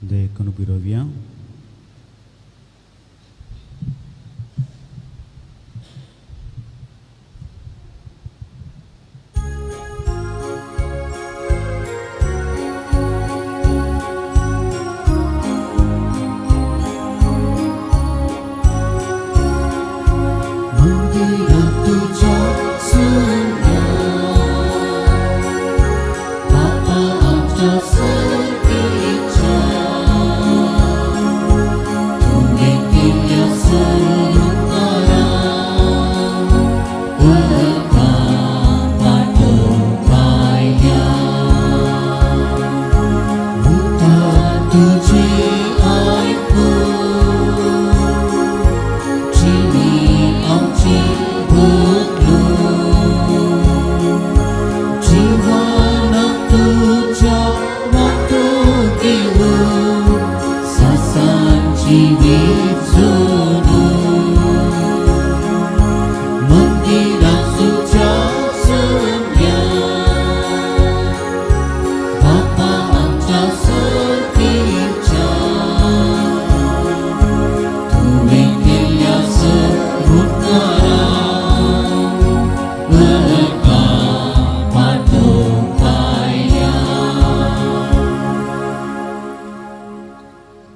देखून उबी रावया.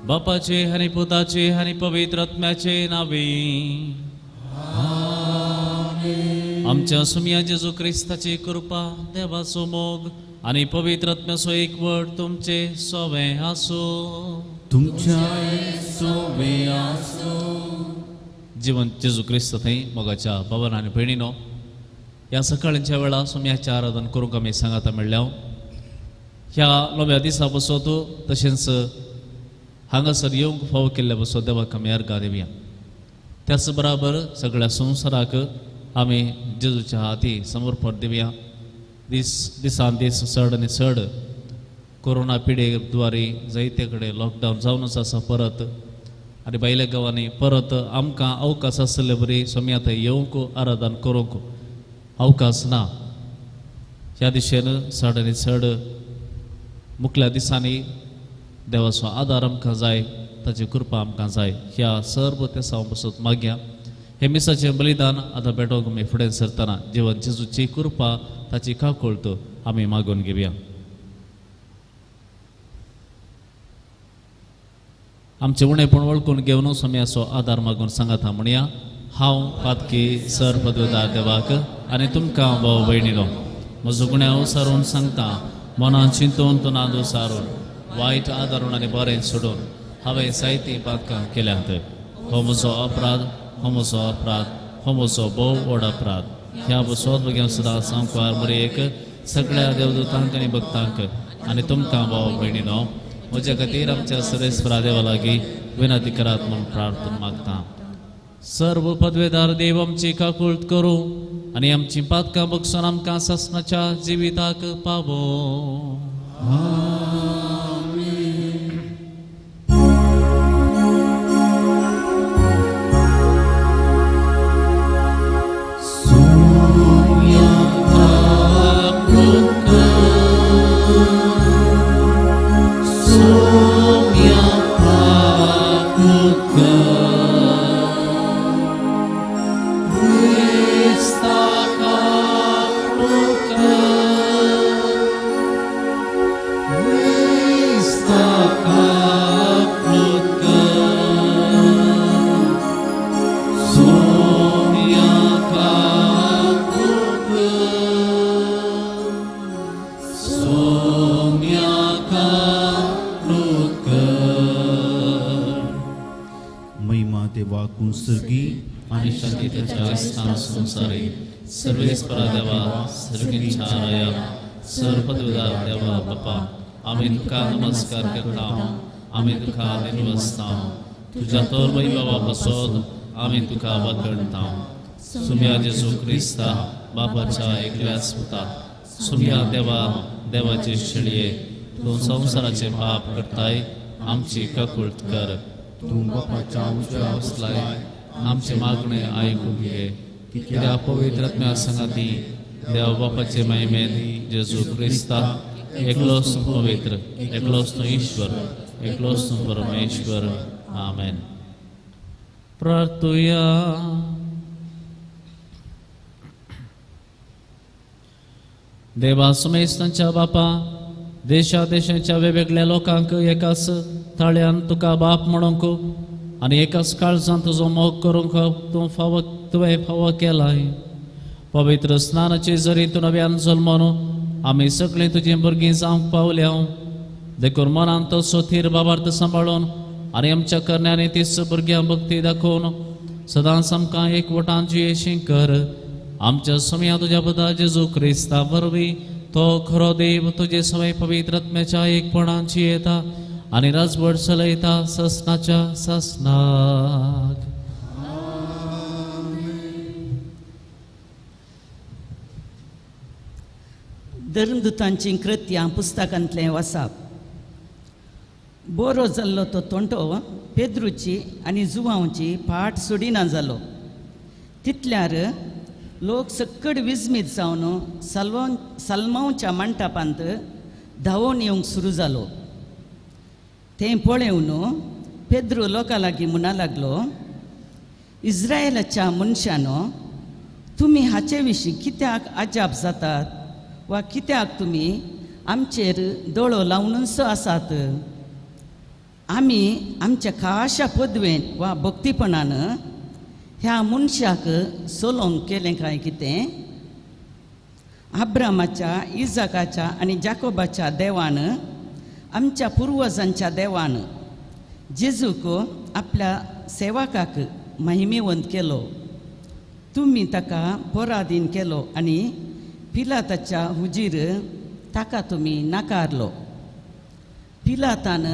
बापाचे आनी पुताचे आनी पवित्र आत्म्याचे नावे आमच्या सुमया जेजू क्रिस्ताची कृपा, देवाचो मोग आनी पवित्र आत्म्याचो एकवट तुमचे सोवे आसूं. तुमच्या सोवे आसूं. जिवन जेजू क्रिस्त थंय मोगाच्या बाबान आनी भयणीनो, ह्या सकाळच्या वेळा सुमयाचें आराधन करूंक आमी सांगाता मेळ्ळ्या. ह्या नव्या दिसा बसोत तशेंच हांगासर येवंक फावो केल्ल्या बसो देवाक आमी अर्गां दिवया. त्याच बराबर सगळ्या संवसाराक आमी जेजूच्या हाती समर्पण दिवया. दीस दिसान दीस चड आनी चड कोरोना पिडे द्वारे जायते कडेन लॉकडावन जावनच आसा परत, आनी भायल्या गांवांनी परत आमकां अवकाश आसले बरी स्वामी आतां येवंक आराधन करूंक अवकाश ना. ह्या दिशेन चड आनी चड मुखल्या दिसांनी देवाचो आदार आमकां जाय, ताची कृपा आमकां जाय. ह्या सर्व तेसांव बसत मागया. हे मिसाचें बलिदान आतां भेटोवंक आमी फुडें सरतना जिवन जेजूची कृपा, ताची काकुळट आमी मागून घेवया. आमचें उणेपण वळखून घेवन स्वाम्याचो आदार मागून सांगाता म्हणया. हांव पातकी सर पदवेदार देवाक आनी तुमकां भाव भयणीलो म्हजो गुण्याव सारून सांगता, मनान चिंतून तोंडान सारून वायट आदारून आनी बरें सोडून हांवें जायतीं पातकां केल्यांत. हो म्हजो अपराध, हो म्हजो अपराध, हो म्हजो भोव व्हड अपराध. ह्या बसोत भुरग्यां सुद्दां सांकवार मरयेक सगळ्या देवदूतांक आनी भक्तांक आनी तुमकां भाव भयणीनो म्हज्या खातीर आमच्या सर्वेस्परा देवा लागीं विनंती करात म्हूण प्रार्थना मागता. सर्व पदवेदार देव आमची काकुळट करूं आनी आमची पातकां बगसून आमकां सासणाच्या जिविताक पावो. सर्वेस्परा देवा, सर्गींच्या राया, सर्वपदवेदार देवा बापा, आमी तुका नमस्कार करता, आमी तुका दिनवसता. तुज्या तोर वैभवा पासत आमी तुका वगडता. सुम्या जेजू क्रिस्ता बापाच्या एकल्याच पुता, सुम्या देवा देवाचे शेळये, तूं संवसाराचे पाप करताय, आमची काकुळट कर. तूं बापाच्या उजव्या बसलाय, आमचे मागणे आयकून घे. कित्याक पवित्र आत्म्या संगाती देव बापाचे महिमेन जेजू क्रिस्ता एकलोच तूं पवित्र, एकलोच तूं ईश्वर, एकलोच परमेश्वर. आमेन. प्रार्थुया. देवा सुमेस्तांच्या बापा, देशा देशाच्या वेगवेगळ्या लोकांक एकाच ताळ्यान तुका बाप म्हणूंक आनी एकाच काळजान तुजो मोग करूंक तूं फावो तुवें फावो केलाय. पवित्र स्नानाचे जरी तूं नव्यान जल्मोन आमी सगळीं तुजीं भुरगीं जावंक पावल्या. देखून मनान तो सोथीर बाबार्थ सांबाळून आनी आमच्या करण्यांनी तीच भुरग्यां भक्ती दाखोवन सदांच आमकां एकवटान जियेशी कर. आमच्या समया तुज्या पुता जेजू क्रिस्ता वरवीं तो खरो देव तुजे समय पवित्र आत्म्याच्या एकपणान जियेता आनी राजवट चलयता ससनाच्या ससनाक. धर्मदूतांची कृत्यां पुस्तकांतलें वासाप. बरो जाल्लो तो तोंटो पेद्रूची आनी जुवांवची फाट सोडिना जालो. तितल्यार लोक सक्कड विजमीत जावन सलमांवच्या मंटपांत धांवून येवंक सुरू जालो. तें पळेवन पेद्रू लोकां लागीं म्हणा लागलो, इस्रायलाच्या मनशानो, तुमी हाचे विशीं कित्याक अजाप जातात वा कित्याक तुमी आमचेर दोळो लावनूच आसात? आमी आमच्या खाशा पदवेन वा भक्तीपणान ह्या मनशाक सोलोंक केलें काय कितें? आब्रामाच्या, इजाकाच्या आनी जाकोबाच्या देवान, आमच्या पुर्वजांच्या देवान जेजूक आपल्या सेवकाक महिमेवंत केलो. तुमी ताका पराधीन केलो आनी पिलाताच्या हुजीर ताका तुमी नाकारलो. पिलातान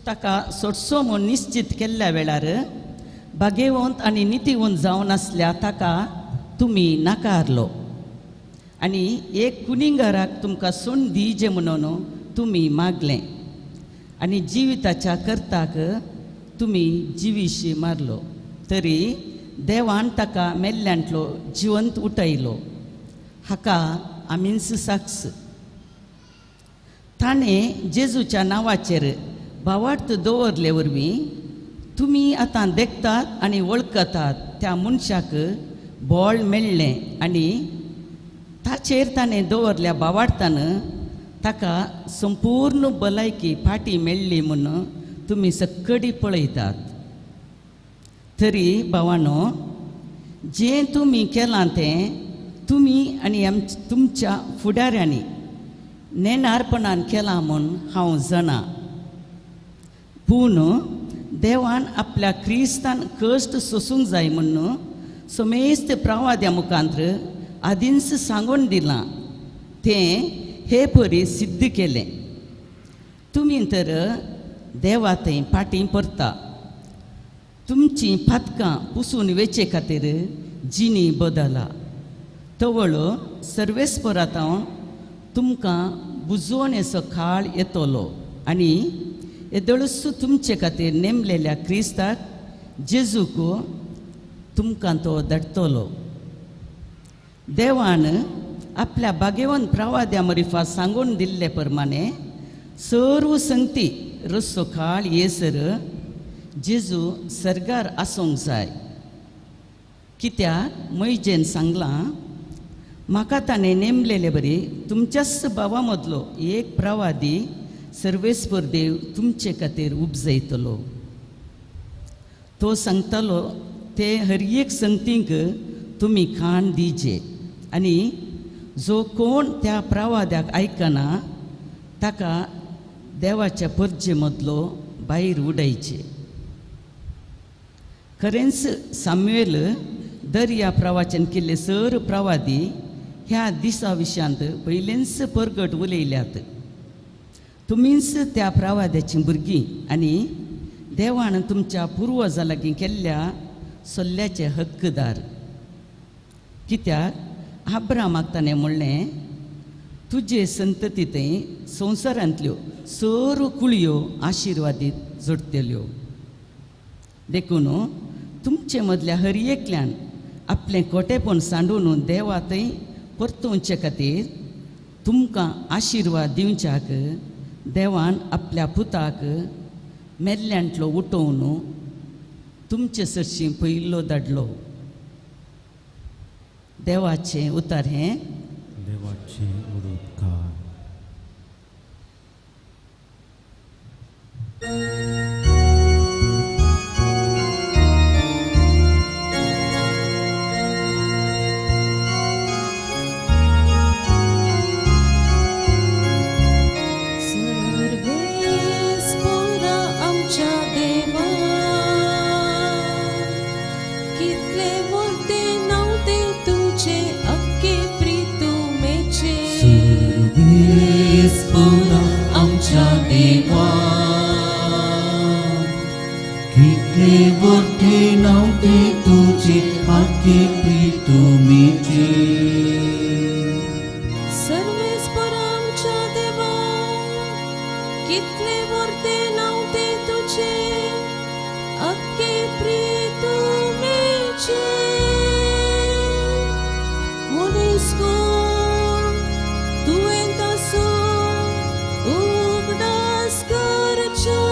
ताका सोडसो म्हूण निश्चित केल्ल्या वेळार भागेवंत आनी नितीवंत जावन आसल्या ताका तुमी नाकारलो आनी एक कुनिंगाराक तुमकां सोण दिजे म्हणून तुमी मागलें आनी जिविताच्या करताक तुमी जिविशी मारलो. तरी देवान ताका मेल्ल्यांतलो जिवंत उठयलो. हाका आमीच साक्ष. ताणें जेजूच्या नांवाचेर भावार्थ दवरले वरवीं तुमी आतां देखतात आनी वळखतात त्या मनशाक बळ मेळ्ळें आनी ताचेर ताणें दवरल्या भावार्थान ताका संपूर्ण भलायकी फाटी मेळ्ळी म्हूण तुमी सक्कडी पळयतात. तरी भावानो, जें तुमी केलां तें तुमी आनी तुमच्या फुडाऱ्यांनी नेणारपणान केलां म्हूण हांव जाणा. पूण देवान आपल्या क्रिस्तान कश्ट सोसूंक जाय म्हूण समेस्त प्रवाद्या मुखांत्र आदींच सांगून दिलां तें हे परी सिद्ध केलें. तुमी तर देवा थंय फाटीं परता. तुमचीं पातकां पुसून वेचे खातीर जिणी बदला. तवळ सर्वेस्परांत तुमकां बुजवणेचो काळ येतलो आनी येदोळूच तुमचे खातीर नेमलेल्या क्रिस्ताक जेजूक तुमकां तो धाडटलो. देवान आपल्या भाग्यवंत प्रवाद्या मरिफा सांगून दिल्ले प्रमाणे सर्व संगती रस्तो काळ येसर जेजू सर्गार आसूंक जाय. कित्याक मैजेन सांगलां, म्हाका ताणें नेमलेले बरी तुमच्याच भावा मदलो एक प्रवादी सर्वेस्पर देव तुमचे खातीर उपजयतलो. तो सांगतालो ते हर एक संगतींक तुमी खाण दिजे आनी जो कोण त्या प्रवाद्याक आयकना ताका देवाच्या परजे मदलो भायर उडयचे. खरेंच सामुएल दर्या प्रवाचन केल्ले सर प्रवादी ह्या दिसा विशयांत पयलेंच परगट उलयल्यात. तुमीच त्या प्रवाद्याचीं भुरगीं आनी देवान तुमच्या पुर्वजां लागीं केल्ल्या सल्ल्याचे हक्कदार. कित्याक आब्रामाक ताणें म्हणलें, तुजे संतती थंय संवसारांतल्यो सर्व कुळयो आशिर्वादीत जोडटल्यो. देखून तुमचे मदल्या हर एकल्यान आपलें कोटेपण सांडून देवा थंय परतोवचे खातीर तुमकां आशिर्वाद दिवच्याक देवान आपल्या पुताक मेल्ल्यांतलो उठोवन तुमचे सरशीं पयलो धाडलो. देवाचें उतर हें. देवाचें उपकार. आमच्या देवा कितले मोठे नांव ते तुझे आखे प्रीतमेचे. सर्वेस्पर आमच्या देवा कितले मोठे नांव ते तुझे आखे प्रीतमेचे. मनीस कोण तुवें तासो उगडास करचो,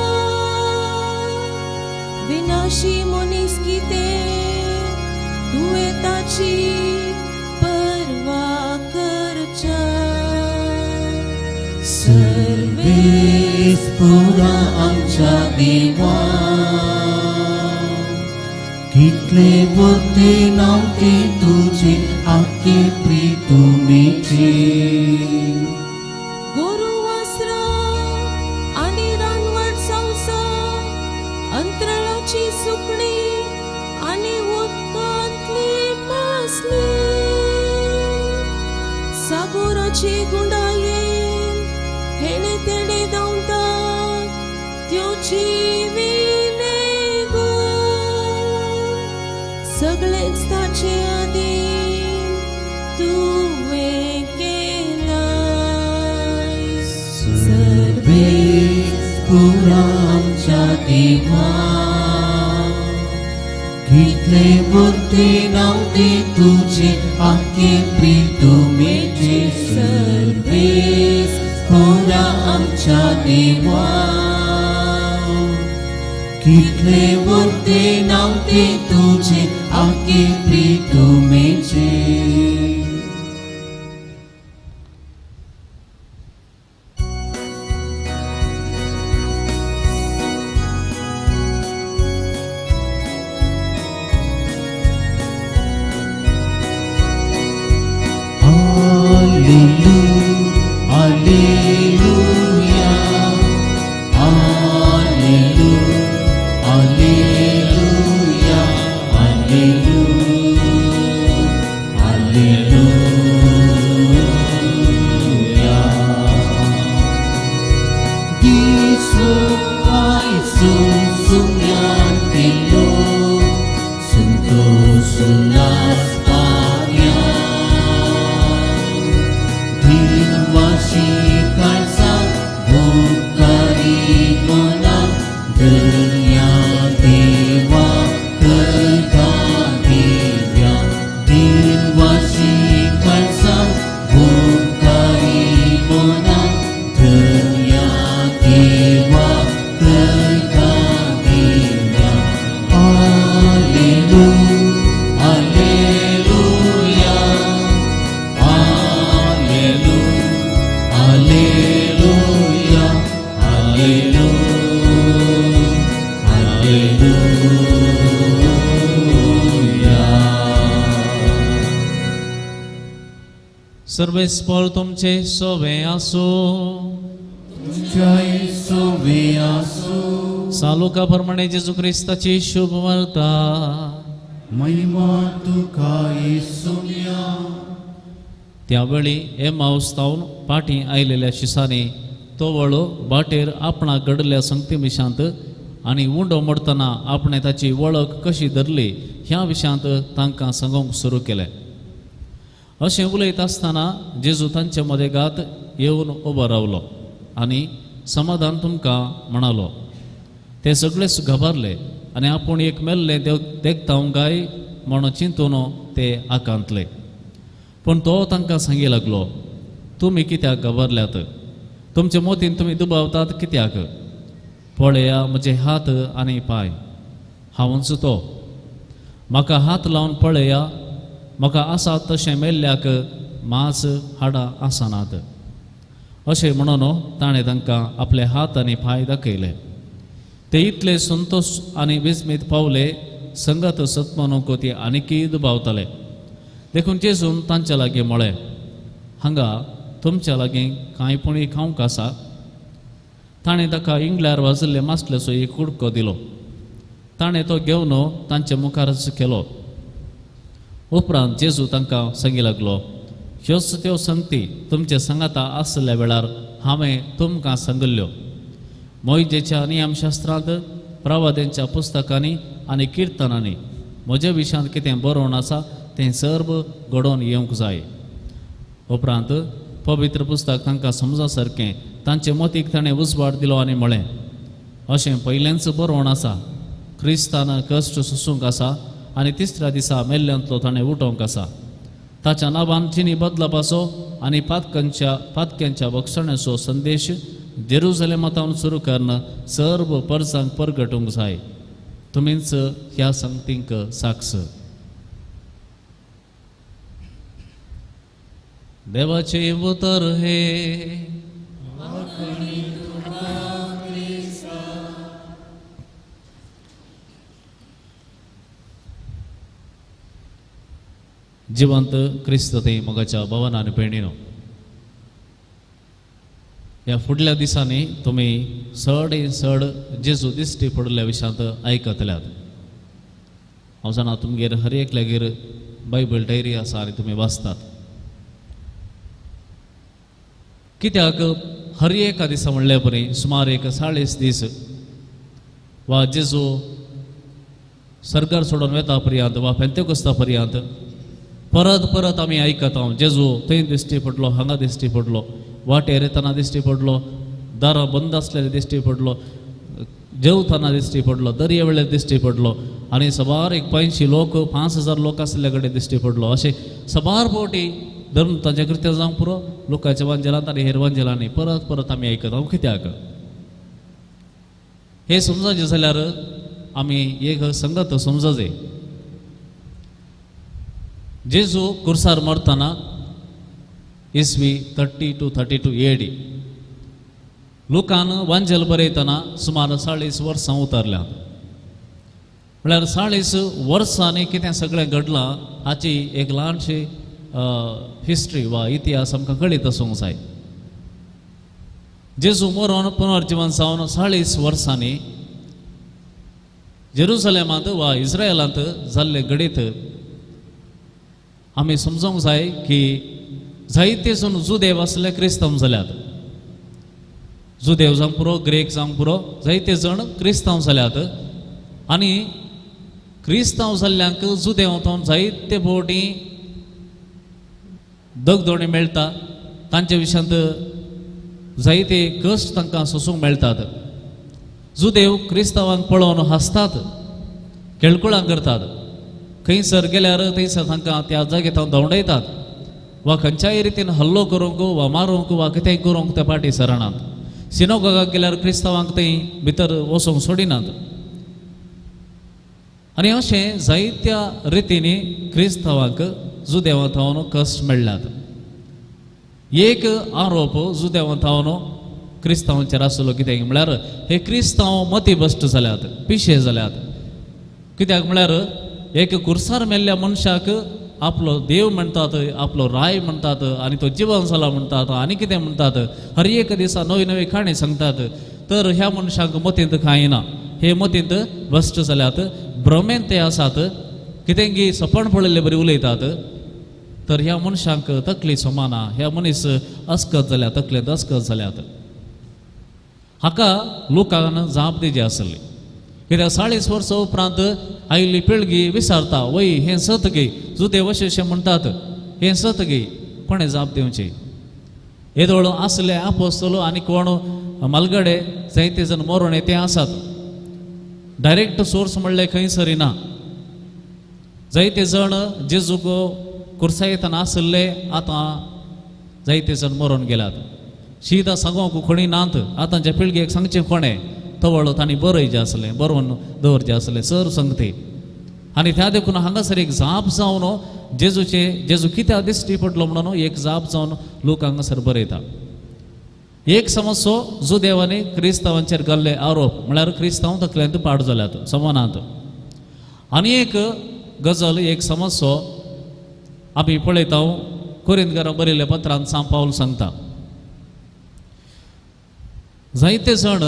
विनाशी मनीस कितें तुवें ताची पर्वा करच्या. सर्वेस्पुरा आमच्या देवा कितले मोठे नांव ते तुझे आखे प्रीतमेचे. अंतराळाची सुकणी आनी उदकांतली मासली, सागोराची गुंडायेन हेणे तेणे धांवतात त्यो जिविले गुण सगळेच ताचे आदीन तुवें केलाय. सर्वेस्पुरा आमच्या देवा कितले मोठे नांव ते तुझे आखे प्रीतमेचे. सर्वेस्पुरा आमच्या देवा कितले मोठे नांव ते तुझे आखे प्रीतमेचे. सर्वेस्पर तुमचे सोवे आसो. तुमच्याय सोवे आसो. सालुका प्रमाणे जेजू क्रिस्ताची शुभ वार्ता. महिमा तुका येसुया. त्यावेळी एमाऊस तावन पाटी आयलेल्या शिसांनी तो वळो वाटेर आपणाक घडल्या संगती विशांत आनी उंडो मोडटना आपणें ताची वळख कशी धरली ह्या विशयांत तांकां सांगूंक सुरू केलें. अशें उलयत आसतना जेजू तांचे मदेगात येवन उबो रावलो आनी समाधान तुमकां म्हणालो. ते सगळेच घाबरले आनी आपूण एक मेल्ले देखता काय म्हणून चिंतून ते आकांतले. पूण तो तांकां सांगी लागलो, तुमी कित्याक घाबरल्यात? तुमचे मोतीन तुमी दुबावतात कित्याक? पळया म्हजे हात आनी पांय, हांवूच तो. म्हाका हात लावन पळया, म्हाका आसा तशें मेल्ल्याक मांस हाडां आसनात. अशें म्हणून ताणें तांकां आपले हात आनी पांय दाखयले. ते इतले संतोश आनी विस्मीत पावले, संगत सत म्हणूंक ती आनीकय दुबावताले. देखून जेजून तांच्या लागीं म्हळें, हांगा तुमच्या लागीं कांय पुणी खावंक आसा? ताणें ताका इंगल्यार वाजिल्ले मासलेचो एक कुडको दिलो. ताणें तो घेवन तांचे मुखारच केलो. उपरांत जेजू तांकां सांगी लागलो, ह्योच त्यो संगती तुमचे सांगाता आसल्या वेळार हांवें तुमकां सांगिल्ल्यो. मोयजेच्या नियमशास्त्रांत, प्रवाद्यांच्या पुस्तकांनी आनी किर्तनांनी म्हज्या विशयांत कितें बरोवन आसा तें सर्व घडोवन येवंक जाय. उपरांत पवित्र पुस्तक तांकां समजा सारकें तांचे मतीक ताणें उजवाड दिलो आनी म्हळें, अशें पयलेंच बरोवन आसा, क्रिस्तान कश्ट सोसूंक आसा आनी तिसऱ्या दिसा मेल्ल्यांतलो ताणें उठोवंक आसा. ताच्या नांवान जिनी बदलपाचो आनी पातक्यांच्या बक्षण्याचो संदेश जेरुजलेमांत सुरू करून सर्व परसांक परगटूंक जाय. तुमीच ह्या संगतींक साक्ष. देवाचे उतर हे. जिवंत क्रिस्त ते मोगाच्या भवन आनी भयणीनो, ह्या फुडल्या दिसांनी तुमी चड चड जेजू दिश्टी पडिल्ल्या विशयांत आयकतल्यात. हांव जाणा तुमगेर हर एकल्यागेर बायबल डायरी आसा आनी तुमी वाचतात. कित्याक हर एका दिसा म्हणल्या परी सुमार एक 40 दीस वा जेजू सरकार सोडून वेता पर्यंत वा पेंतेकोस्ता पर्यंत परत परत आमी आयकता, जेजू थंय दिश्टी पडलो, हांगा दिश्टी पडलो, वाटेर येतना दिश्टी पडलो, दारां बंद आसलेले दिश्टी पडलो, जेवतना दिश्टी पडलो, दर्या वेळेर दिश्टी पडलो आनी सबार एक 85 लोक 5000 लोक आसले कडेन दिश्टी पडलो. अशें सबार फावटी धर्म तांच्या कृत्य जावंक पुरो लोकांच्या वांजेलांत आनी हेर वांजेलांनी परत परत आमी आयकता. कित्याक हें समजचें जाल्यार आमी एक संगत समजचे. जेजू कुर्सार मरतना इसवी 30 to 32 AD लुकान वांजेल बरयतना सुमार 40 वर्सां उतरल्यात. म्हळ्यार 40 वर्सांनी कितें सगळें घडलां हाची एक ल्हानशी हिस्ट्री वा इतिहास आमकां कळीत आसूंक जाय. जेजू मरोन पुनर्जिवन जावन 40 वर्सांनी जेरुसलेमांत वा इस्रायलांत जाल्लें घडीत आमी समजूंक जाय की जायते जाण जुदेव आसले क्रिस्तांव जाल्यात. जुदेव जावंक पुरो, ग्रेक जावंक पुरो, जायते जाण क्रिस्तांव जाल्यात आनी क्रिस्तांव जाल्ल्यांक जुदेव जावन जायते फावटी दगदोणी मेळटा, तांचे विशयांत जायते कश्ट तांकां सोसूंक मेळटात. जुदेव क्रिस्तांवांक पळोवन हांसतात, खेळकुळां करतात, खंयसर गेल्यार थंयसर तांकां त्या जाग्यार धांवडायतात वा खंयच्याय रितीन हल्लो करूंक वा मारूंक वा कितेंय करूंक ते फाटीं सरनात. सिनोगाक गेल्यार क्रिस्तांवांक थंय भितर वचूंक सोडिनात. आनी अशें जायत्या रितींनी क्रिस्तांवांक जुदेवां थावन कश्ट मेळ्ळ्यात. एक आरोप जुदेवां थावन क्रिस्तांवांचेर आसलो कित्याक म्हळ्यार हे क्रिस्तांव मतीभश्ट जाल्यात, पिशे जाल्यात. कित्याक म्हळ्यार एक कुर्सार मेल्ल्या मनशाक आपलो देव म्हणटात, आपलो राय म्हणटात आनी तो जिवन जाला म्हणटात आनी कितें म्हणटात, हर एक दिसा नवी नवी काणी सांगतात. तर ह्या मनशांक मतींत कांय ना, हे मतींत भश्ट जाल्यात, भ्रमेंत ते आसात, कितेंगी सपन पळयल्ले बरी उलयतात. तर ह्या मनशांक तकली समाना, ह्या मनीस अस्कत जाल्या, तकलेंत अस्कत जाल्यात. हाका लोकांक जाप दिवची आसली. कित्याक 40 वर्सां उपरांत आयिल्ली पिळगी विसारता, वय हें सत गे, जुदेव अशें अशें म्हणटात, हें सत गे, कोणें जाप दिवची? येदोळ आसले आपोस्तलो आनी कोण मालगडे जायते जाण मरोण ते आसात. डायरेक्ट सोर्स म्हणलें खंयसर ना. जायते जाण जेजूक कुर्सायतान आसले, आतां जायते जाण मरोन गेल्यात. शिदा सांगूंक कोणी नात आतांच्या पिळगेक सांगचें कोणें तवळ तांणी बरयचें आसलें बरोवन दवरचें आसलें सर सांगते. आनी त्या देखून हांगासर एक जाप जावन जेजूचे जेजू कित्याक दिश्टी पडलो म्हणून एक जाप जावन लोक हांगासर बरयता. एक समजसो जुदेवांनी क्रिस्तांवांचेर घाल्ले आरोप म्हळ्यार क्रिस्तांव तकल्यांत पाड जाल्यात समानांत. आनी एक गजाल एक समजसो आमी पळयता कोरिंदकारां बरयल्ल्या पत्रांत सांत पावल सांगता जायते जाण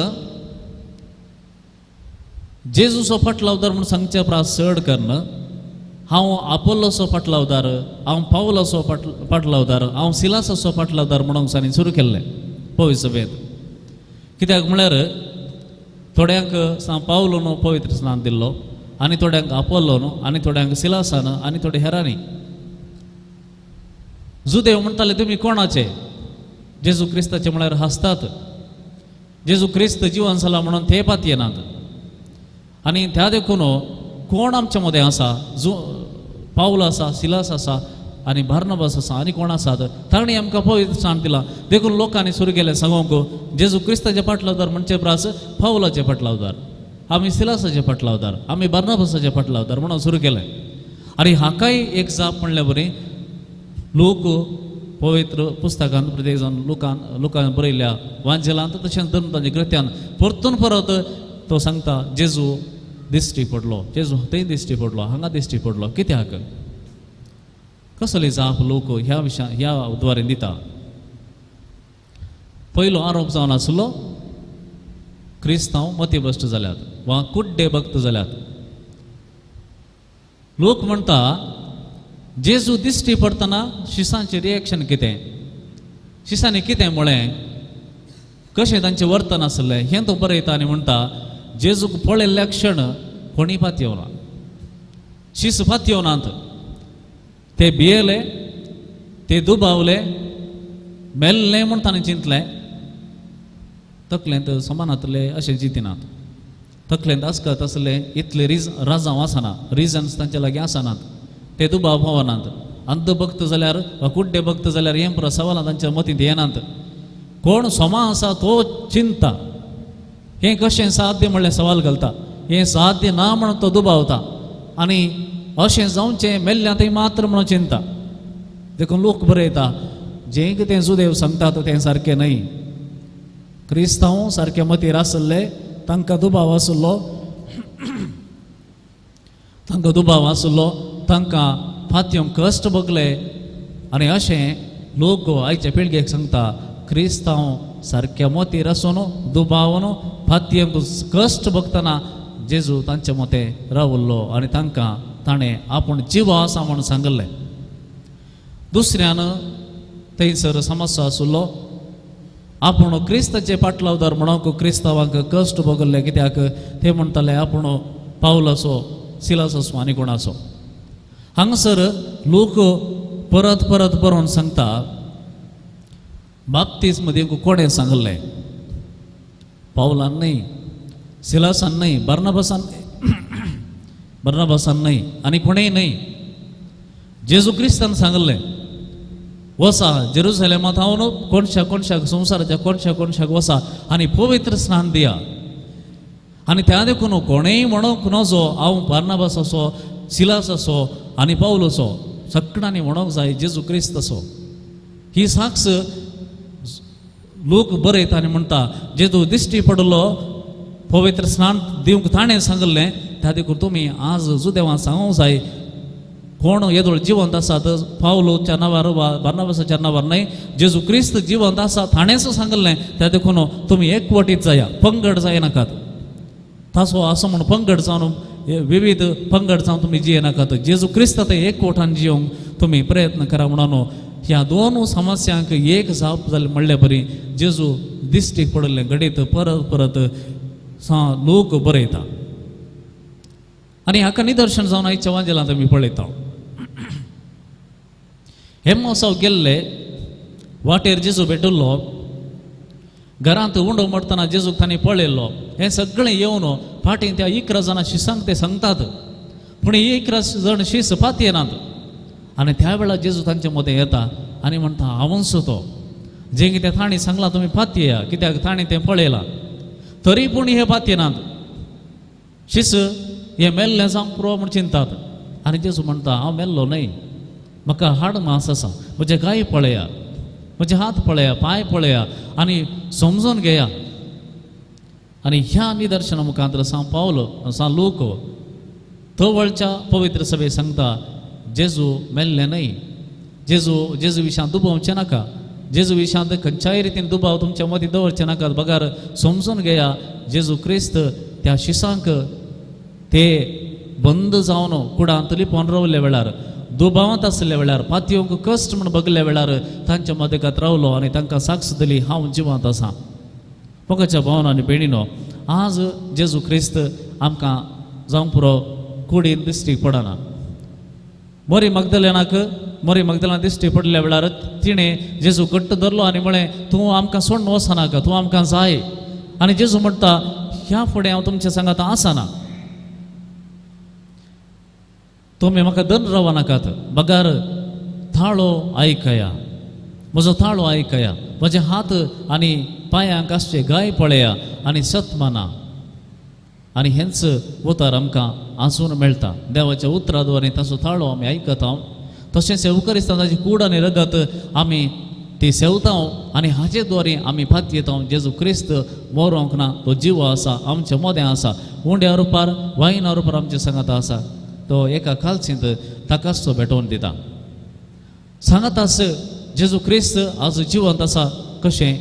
जेजूचो फाटलावदार म्हूण सांगचे परस चड करून हांव आपोलोचो फाटलावदार, हांव पावलाचो फाटलावदार, हांव सिलासाचो फाटलावदार म्हणून तांणी सुरू केल्लें पवित्र सभेंत. कित्याक म्हळ्यार थोड्यांक सांत पावलोन पवित्र स्नान दिल्लो आनी थोड्यांक आपोलोन आनी थोड्यांक सिलासान आनी थोडे हेरांनी. जुदेव म्हणटाले तुमी कोणाचे? जेजू क्रिस्ताचे म्हळ्यार हांसतात. जेजू क्रिस्त जिवन जाला म्हणून ते पातयेनात. आनी त्या देखून कोण आमच्या मदें आसा, जो पावल आसा, सिलास आसा आनी बार्नबास आसा आनी कोण आसात तांणी आमकां पवित्र स्नान दिलां. देखून लोकांनी सुरू केलें सांगूंक जेजू क्रिस्ताचे फाटलावदार म्हणचे परस पावलाचे फाटलावदार, आमी सिलासाचे फाटलावदार, आमी बार्नबासाचे फाटलावदार म्हणून सुरू केलें. आनी हाकाय एक जाप म्हणल्या बरी लोक पवित्र पुस्तकांत प्रत्येक जाण लोकान बरयल्ल्या वांजेलांत तशेंच धर्म तांच्या कृत्यान परतून परत तो सांगता जेजू दिश्टी पडलो, जेजू थंय दिश्टी पडलो, हांगा दिश्टी पडलो. कित्याक? कसली जाप लोक ह्या विशया ह्या द्वारेन दिता? पयलो आरोप जावन आसलो क्रिस्तांव मतीभश्ट जाल्यात वा कुड्डे भक्त जाल्यात. लोक म्हणटा जेजू दिश्टी पडटना शिसांचें रिएक्शन कितें, शिसांनी कितें म्हळें, कशें तांचें वर्तन आसलें हें तो बरयता आनी म्हणटा जेजूक पळयल्ल्या क्षण कोणी पातयेवना, शीस पातयेवनात, ते भियेले, ते दुबावले, मेल्ले म्हूण ताणें चिंतलें. तकलेंत समानातले अशें चिंतिनात, तकलेंत आसकत आसलें इतले राजांव आसना, रिजन्स तांचे लागीं आसनात, ते दुबाव पावनात. अंधभक्त जाल्यार वा कुड्डे भक्त जाल्यार हें पुरो सवालां तांच्या मतींत येनात. कोण सोमा आसा तो चिंता हें कशें साध्य म्हणलें सवाल घालता, हें साध्य ना म्हणून तो दुबावता आनी अशें जावचें मेल्ल्या थंय मात्र म्हणून चिंता. देखून लोक बरयता जें कितें जुदेव सांगतात तें सारकें न्हय. क्रिस्तांव सारके मतीर आसले, तांकां दुबाव आसलो, तांकां दुबाव आसलो, तांकां फातयोंक कश्ट भोगले. आनी अशें लोक आयच्या पिळगेक सांगता क्रिस्तांव सारक्या मोतीर आसून दुबावन फातयेंक कश्ट भोगतना जेजू तांचे मोते रावल्लो आनी तांकां ताणें आपूण जिवा आसा म्हूण सांगल्लें. दुसऱ्यान थंयसर समस्या आसलो आपूण क्रिस्ताचे पाटलावदार म्हणूंक क्रिस्तांवांक कश्ट भोगल्ले. कित्याक ते म्हणटाले आपूण पावलाचो, सिलासाचो आनी कोणाचो. हांगासर लोक परत परत बरोवन सांगता बाप्तिज्म दिवंक कोणें सांगल्लें? पावलान न्हय, सिलासान न्हय, बार्नबासान बार्नबासान न्हय आनी कोणेंय न्हय, जेजू क्रिस्तान सांगल्लें वसा जेरुसलेमांत हांव कोणशा कोणशाक संवसाराच्या कोणशा कोणशाक वसा आनी पवित्र स्नान दिया. आनी त्या देखून कोणेंय म्हणूंक नजो हांव बार्नबासाचो, सिलासाचो आनी पावलोचो, सगळ्यांनी म्हणूंक जाय जेजू क्रिस्ताचो. ही साक्ष लोक बरयता आनी म्हणटा जेजू दिश्टी पडलो पवित्र स्नान दिवंक ताणें सांगल्लें, त्या देखून तुमी आज जुदेवान सांगूंक जाय कोण येदोळ जिवंत आसात पावलोच्या नांवार वा बार्नबासाच्या नांवार न्हय, जेजू क्रिस्त जिवंत आसा ताणेंच सांगल्लें, त्या देखून तुमी एकवटीत जाया, पंगड जायनाकात. तासो असो म्हूण पंगड जावन विविध पंगड जावन तुमी जियेनाकात, जेजू क्रिस्त ते एकवटान जियोंक तुमी प्रयत्न करा. म्हणून ह्या दोन समस्यांक एक जाप जाली म्हणले बरी जेजू दिश्टीक पडिल्लें घडीत परत परत लोक बरयता. आनी हाका निदर्शन जावन आयच्या वांजेलांत आमी पळयता. हेमोसाव गेल्ले वाटेर जेजू भेटिल्लो, घरांत उंडो मरतना जेजूक तांणी पळयल्लो. हें सगळें येवन फाटीं त्या 11 जाणां शिसांक ते सांगतात, पूण 11 जाण शीस पातयेनात. आनी त्या वेळार जेजू तांचे मदें येता आनी म्हणटा हांवूच तो जें कितें तांणी सांगलां तुमी पातयेया, कित्याक तांणी तें पळयलां. तरी पूण हे पातयेनात, शीस हें मेल्लें जावंक पुरो म्हूण चिंतात. आनी जेजू म्हणटा, हांव मेल्लो न्हय, म्हाका हाड मांस आसा, म्हजे गाय पळया, म्हजे हात पळया, पांय पळया आनी समजून घेया. आनी ह्या निदर्शना मुखांत सांव पावलो, सांव लोक तवळच्या पवित्र सभे सांगता, जेजू मेल्लें न्हय, जेजू जेजू विशांत दुबावचें नाका, जेजू विशांत खंयच्याय रितीन दुबाव तुमच्या मदीं दवरचें नाका, बगार समजून घेया जेजू क्रिस्त त्या शिसांक ते बंद जावन कुडांत लिपोवन रावल्या वेळार, दुबावांत आसल्या वेळार, पातयेवंक कश्ट म्हूण बगल्या वेळार तांच्या मदेकात रावलो आनी तांकां साक्ष दिली, हांव जिवांत आसा. मोगाच्या भावन आनी भयणीनो, आज जेजू क्रिस्त आमकां जावंक पुरो कुडीन दिश्टी पडना. मोरी मगदलेनाक, मोरी मगदलेना दिश्टी पडल्या वेळार तिणें जेजू घट्ट धरलो आनी म्हळें, तूं आमकां सोडून वचनाका, तूं आमकां जाय. आनी जेजू म्हणटा, ह्या फुडें हांव तुमच्या सांगात आसना, तुमी म्हाका धन रावनाकात, बगार थाळो आयकया, म्हजो थाळो आयकया, म्हजे हात आनी पांयांक आसचे गाय पळया आनी सत माना. आनी हेंच उतर आमकां आजून मेळटा. देवाच्या उतरा द्वारे ताचो थाळो आमी आयकता, तशेंच एवकरिस्तान ताची कूड आनी रगत आमी ती सेवता आनी हाचे द्वारे आमी पातयेता जेजू क्रिस्त मरोंक ना, तो जिवो आसा, आमच्या मदें आसा, उंड्या रुपार वायना रुपार आमच्या सांगात आसा. तो एका कालचींत ताकाच तो भेटोवन दिता. सांगात आस जेजू क्रिस्त आज जिवंत आसा कशें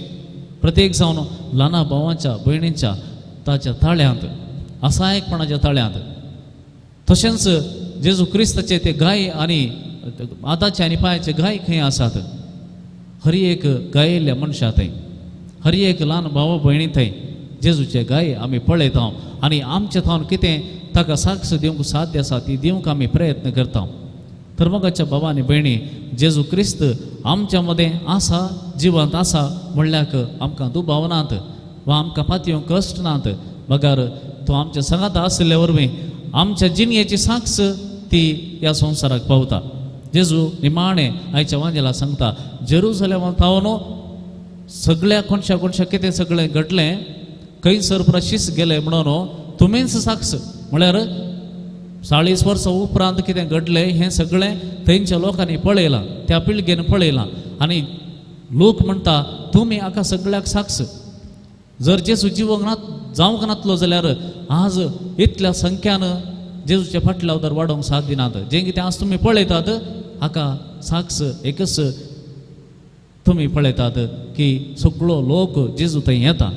प्रत्येक जावन ल्हाना भावांच्या भयणींच्या ताच्या ताळ्यांत, असायकपणाच्या ताळ्यांत. तशेंच जेजू क्रिस्ताचे ते गाय आनी हाताचे आनी पांयाचे गाय खंय आसात, हर एक गायिल्ल्या मनशा थंय, हर एक ल्हान भाव भयणी थंय जेजूचे गाय आमी पळयता आनी आमचे थावन कितें ताका साक्ष दिवंक साध्य आसा ती दिवंक आमी प्रयत्न करता. तर मोगाच्या भावा आनी भयणी, जेजू क्रिस्त आमच्या मदें आसा, जिवंत आसा म्हणल्याक आमकां दुबाव नात वा आमकां पातयेवंक कश्ट नात, बगार तो आमच्या सांगाता आशिल्ल्या वरवीं आमच्या जिणयेची साक्ष ती ह्या संवसाराक पावता. जेजू निमाणें आयच्या वांजेला सांगता, जेरुजलेमा थावन सगळ्या कोणशा कोणशा कितें सगळें घडलें, खंयसर पुरा शीस गेलें म्हणून तुमीच साक्ष. म्हळ्यार 40 वर्सां उपरांत कितें घडलें हें सगळें थंयच्या लोकांनी पळयलां, त्या पिळगेन पळयलां. आनी लोक म्हणटा, तुमी हाका सगळ्याक साक्ष. जर जेजू जिवंक ना जावंक नातलो जाल्यार आज इतल्या संख्यान जेजूचे फाटल्या उदर वाडोवंक साथ दिनात. जें कितें आज तुमी पळयतात हाका साक्ष एकच तुमी पळयतात की सगळो लोक जेजू थंय येता,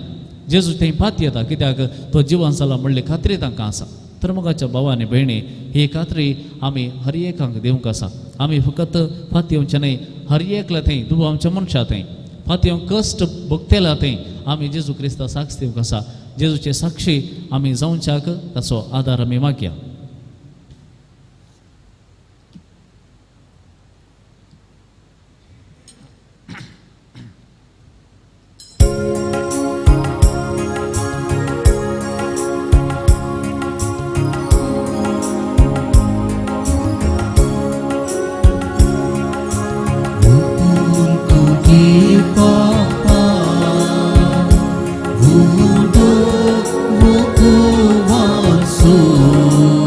जेजू थंय पात येता, कित्याक तो जिवन जाला म्हणली खात्री तांकां आसा. तर मोगाच्या भावा आनी भयणी, ही खात्री आमी हर एकांक दिवंक आसा. आमी फकत फात येवचें न्हय, हर एकल्या थंय दुबावच्या मनशा थंय, फात येवंक कश्ट भोगतेल्या थंय आमी जेजू क्रिस्ता साक्ष दिवंक आसा. जेजूचे साक्षी आमी जावच्याक ताचो आदार आमी मागया. Udo, wuku, wansu.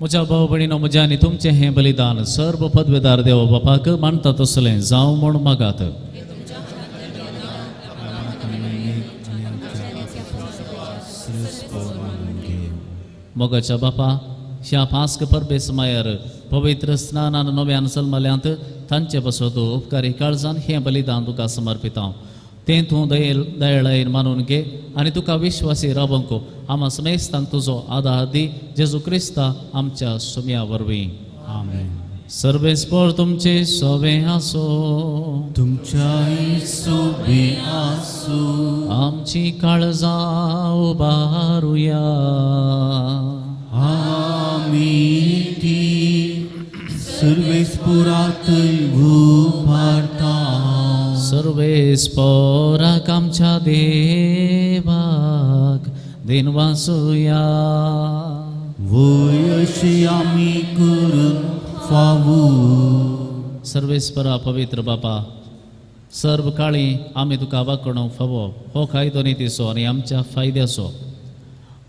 म्हज्या भाव भयणीनो, म्हज्या आनी तुमचें हें बलिदान सर्व पदवेदार देव बापाक मानता तसलें जावं म्हूण मागात. मोगाच्या बापा, ह्या पास्क परबे समायर पवित्र स्नानान नव्यान जल्मल्यांत तांचे पासत उपकारी काळजान हें बलिदान तुका समर्पिता. तें तूं दयेळायेन मानून घे आनी तुका विश्वासी रावंक आमा समेस्तांक तुजो आदार दी, जेजू क्रिस्ता आमच्या सुम्या वरवीं. आमेन. सर्वेस्पर तुमचे सोवे आसो, तुमच्याय सोबे आसो. आमची काळजां उबारुया. आमी ती सर्वेस्परातय उबारता. सर्वेस्पराक आमच्या देवाक दिनवासुया. वय अशी आमी करून फावो. सर्वेस्परा पवित्र बापा, सर्व काळी आमी तुका वाकडूंक फावो हो कायदो नितीचो आनी आमच्या फायद्याचो.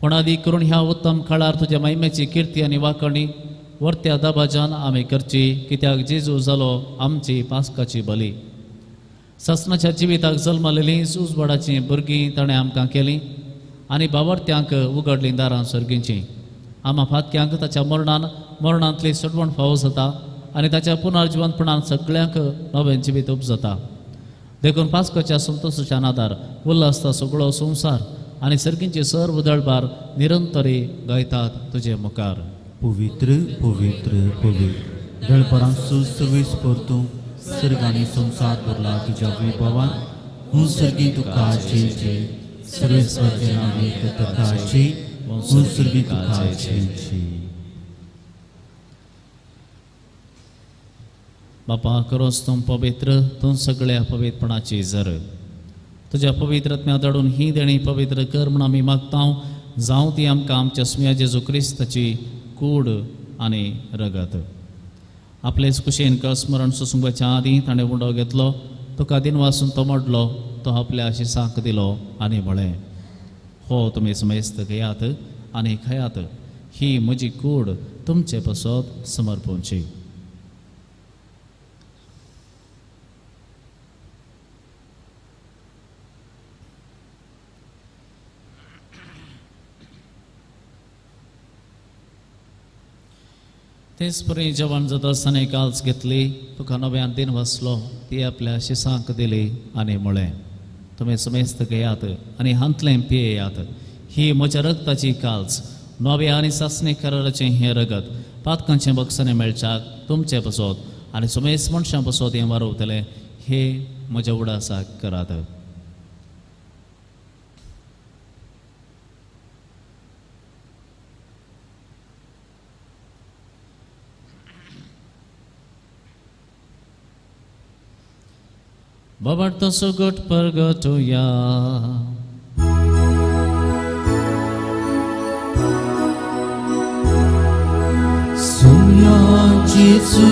पूण आदी करून ह्या उत्तम काळार तुज्या महिमेची किर्ती आनी वाकणी वर्त्या दबाजान आमी करची, कित्याक जेजू जालो आमची पास्काची बली. सासणाच्या जिविताक जल्मलेलीं उजवाडाचीं भुरगीं ताणें आमकां केलीं आनी बावडत्यांक उगडलीं दारां सर्गींचीं. आमा फातक्यांक ताच्या मरणान मरणांतली सोडवण फावो जाता आनी ताच्या पुनर्जिवंतपणान सगळ्यांक नवें जिवीत उपजता. देखून पास्काच्या संतोशाच्या आदार उल्हासता सगळो संवसार आनी सर्गींचे सर्व दळबार निरंतरी गायतात तुजे मुखार. पवित्र पवित्र पवित्र दळपरांचो सर्वेस्पर तूं, सर्ग आनी संवसार भरला तुज्या विभवान. हूं सर्गी तुका जय जय, सर्वेस्पराच्या नांवान तुका जय, हूं सर्गी तुका जय जय. बापा, करोस तूं पवित्र, तूं सगळ्या पवित्रपणाची जर. तुज्या पवित्र आत्म्या धाडून ही देणी पवित्र कर म्हूण आमी मागता. जावं ती आमकां आमच्या सुम्या जेजू क्रिस्ताची कूड आनी रगत. आपलेच कुशेन स्मरण सोसूंकच्या आदीं ताणें उंडो घेतलो, तुका दिनवासून तो मोडलो, तो आपल्या शिसांक दिलो आनी म्हळें, हो तुमी समेस्त घेयात आनी खायात, ही म्हजी कूड तुमचे पासत समर्पूंची. तेच परी जेवण जाता आसतना काल्स घेतली, तुका नव्यान दिन वसलो, ती आपल्या शिसांक दिली आनी म्हळें, तुमी समेस्त घेयात आनी हांतलें पियेयात, ही म्हज्या रगताची काल्स, नव्या आनी सासणी कराराचें हें रगत पातकांचें बक्षाणें मेळच्याक तुमचें पसत आनी समेस्त मनशां पसत हें वारवतलें, हे म्हज्या उडासाक करात. बाबार्थ सुगट परगटुया. सुम्या जेजू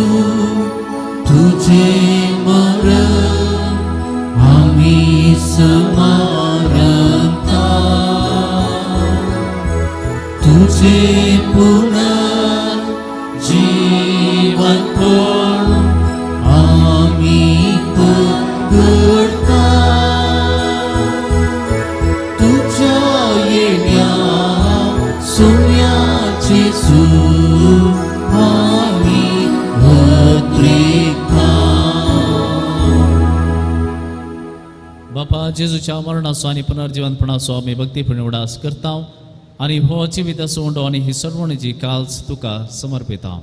तुझे मरण आमी स्मारता, तुझे पुनर्जीवनपण आमी करता, तुझ्या येण्या सुम्या जेजू आमी उद्रेकता. बापा, जेजूच्या मरणाचो आनी पुनर्जीवनपणाचो आमी भक्तीपणी उडास करता आनी हो जिविताचो उंडो आनी ही सर्वणीची काल्स तुका समर्पिता.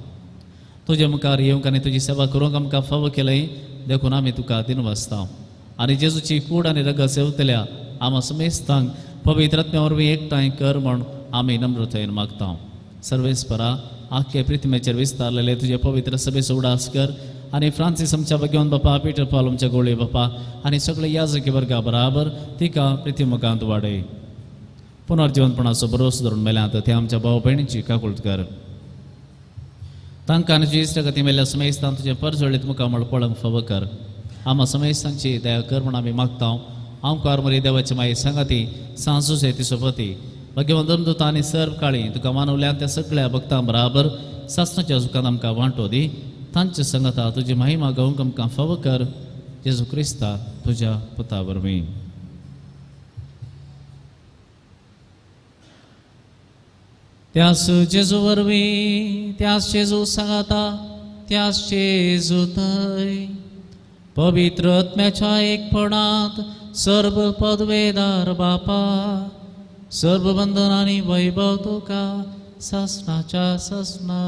तुजे मुखार येवंक आनी तुजी सेवा करूंक आमकां फावो केलें, देखून आमी तुका दिनवासता. आनी जेजूची कूड आनी रगत सेवतल्या आमा समेस्तांक पवित्र आत्म्या वरवीं एकठांय कर म्हूण आमी नम्रतायेन मागता. सर्वेस्परा, आख्खे पृथ्वीचेर विस्तारलेले तुजे पवित्र सभेचो उडास कर आनी फ्रांसीस आमच्या भगवान बापा, पीटर पाल आमच्या गोळे बापा आनी सगळे याजकी वर्गा बराबर तिका पृथ्वी मुखांत वाडय. पुनर्जीवनपणाचो भरोसो धरून मेल्यांत ते आमच्या भाव भयणीची काकूळट कर. तांकां आनी तुजी इश्टागती मेल्ल्या समेस्तान तुजें परजळीत मुखामळ पळोवंक फावो कर. आमा समेस्तांची दया कर म्हूण आमी मागता. आमकार मरे देवाची माई सांगाती सांजूसे ती सोबती भगवान धर्मदूत आनी सर्व काळी तुका मानवल्यान त्या सगळ्या भक्तां बराबर सासणाच्या सुखान आमकां वांटो दी. तांचे संगता तुजी महिमा गावंक आमकां फावो कर, जेजू क्रिस्ता तुज्या पुता वरवीं. त्यास जेजू वरवीं, त्यास जेजू सांगाता, त्यास जेजू थंय पवित्र आत्म्याच्या एकपणांत सर्व पदवेदार बापा, सर्व बंधन आनी वैभव तुका सासणाच्या सासणाक.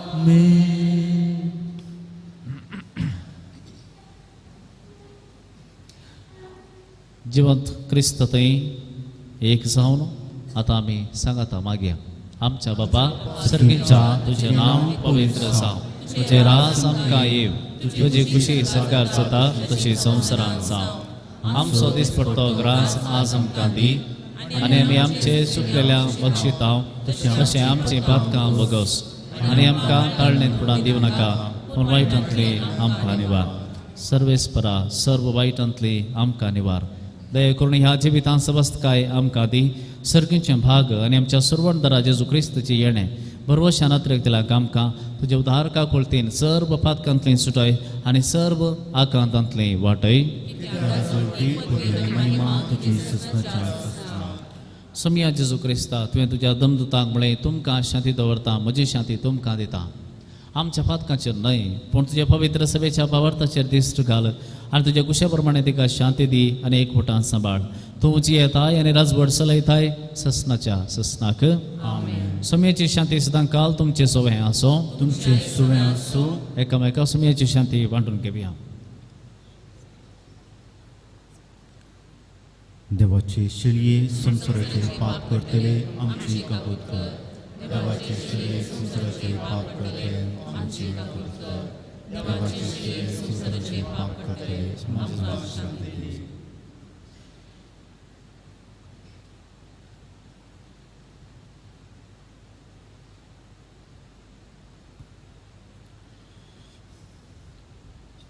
आमेन. जिवंत क्रिस्त थंय एक जावन आतां आमी सांगाता मागया. आमच्या बाबा सर्गीच्या, तुजें नांव पवित्र जावं, तुजें राज आमकां येव, तुजी खुशी सरकार जाता तशी संवसारांत जावं. आमचो दिसपडतो ग्रास आज आमकां दी, आनी आमी आमचे चुकलेल्या बक्षितांव तशें आमचीं पातकां बगस, आनी आमकां ताळणेंत फुडां दिवं नाका, पूण वायटांतली आमकां निवार. सर्वेस्परा सर्व वायटांतली आमकां निवार. दया करून ह्या जिवितांत सबस्तकाय आमकां दी. सर्गीचें भाग आनी आमच्या सुरवणदारा जेजू क्रिस्ताचें येणें भरवशान अत्रेक दिला आमकां तुज्या उदारका कोळतीन सर्व पातकांतली सुटाय आनी सर्व आकांतांतली वाटय. सोमया जेजू क्रिस्ता, तुवें तुज्या दमदुतांक म्हळें, तुमकां शांती दवरता, म्हजी शांती तुमकां दिता. आमच्या पातकांचेर न्हय पूण तुज्या पवित्र सभेच्या भावार्थाचेर दिश्ट घाल आनी तुज्या कुशा प्रमाणे तिका शांती दी आनी एकवटान सांबाळ. तूं जियेताय आनी राजवट चलयताय ससनाच्या ससनाक. सोमयेची शांती सदां काल तुमचे सोवें आसो, तुमचे सोवें आसो. एकामेका सोमयेची शांती वांटून घेवया. देवाचे शिळये संवसाराचे पाप करतले आमची कबूत कर. देवाचे शिळये संवसाराचे पाप करतले आमची कबूत कर. देवाचे शिळये संवसाराचे पाप करतले आमची शांती दी.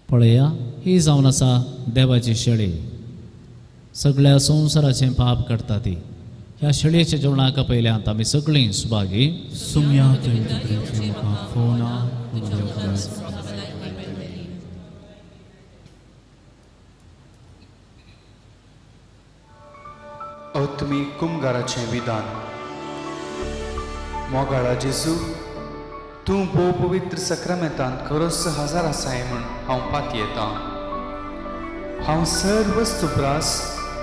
पळया, ही जावन आसा देवाची शेळी, सगळ्या संवसाराचें पाप काडटा ती. ह्या शेळयेच्या जेवणाक पयल्यांत आमी सगळीं सुभागी. सुम्या तुमचे फोना. अत्मी कुमगाराचें विधान. मोगाळा जेजू, तूं भोव पवित्र सक्रामेंतांत खरोच हजार आसाय म्हूण हांव पातयेतां. हांव सर्व वस्तू प्रास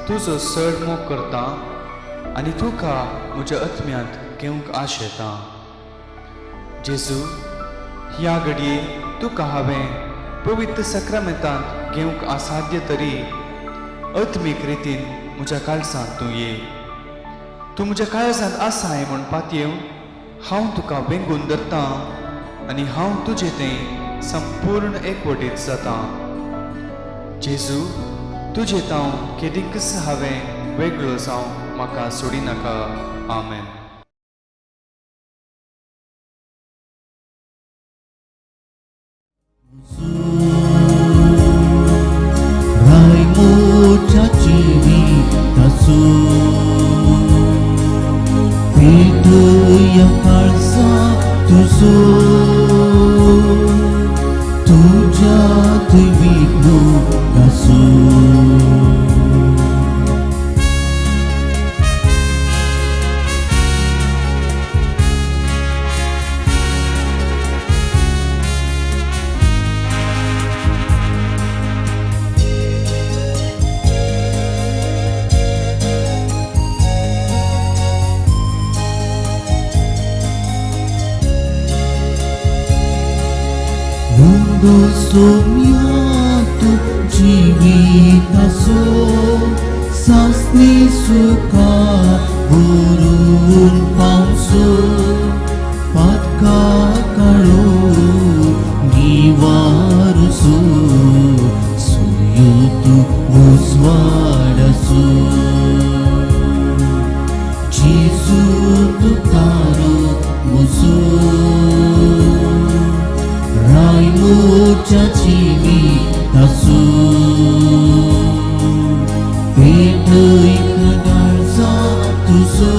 तुजो चड मोग करतां आनी तुका म्हज्या आत्म्यांत घेवंक आशेतां. जेजू, ह्या घडये तुका हांवें पवित्र सक्रामेंतांत घेवंक असाध्य तरी आत्मीक रितीन म्हज्या काळजांत तूं ये. तूं म्हज्या काळजांत आसाय म्हूण पातयेवन हांव तुका वेंगून धरतां आनी हांव तुजे तें संपूर्ण एकवटीत जातां. जेजू, तुजे तांव केदीकच हांवें वेगळो जावं म्हाका सोडिनाका. आमेन. तुझो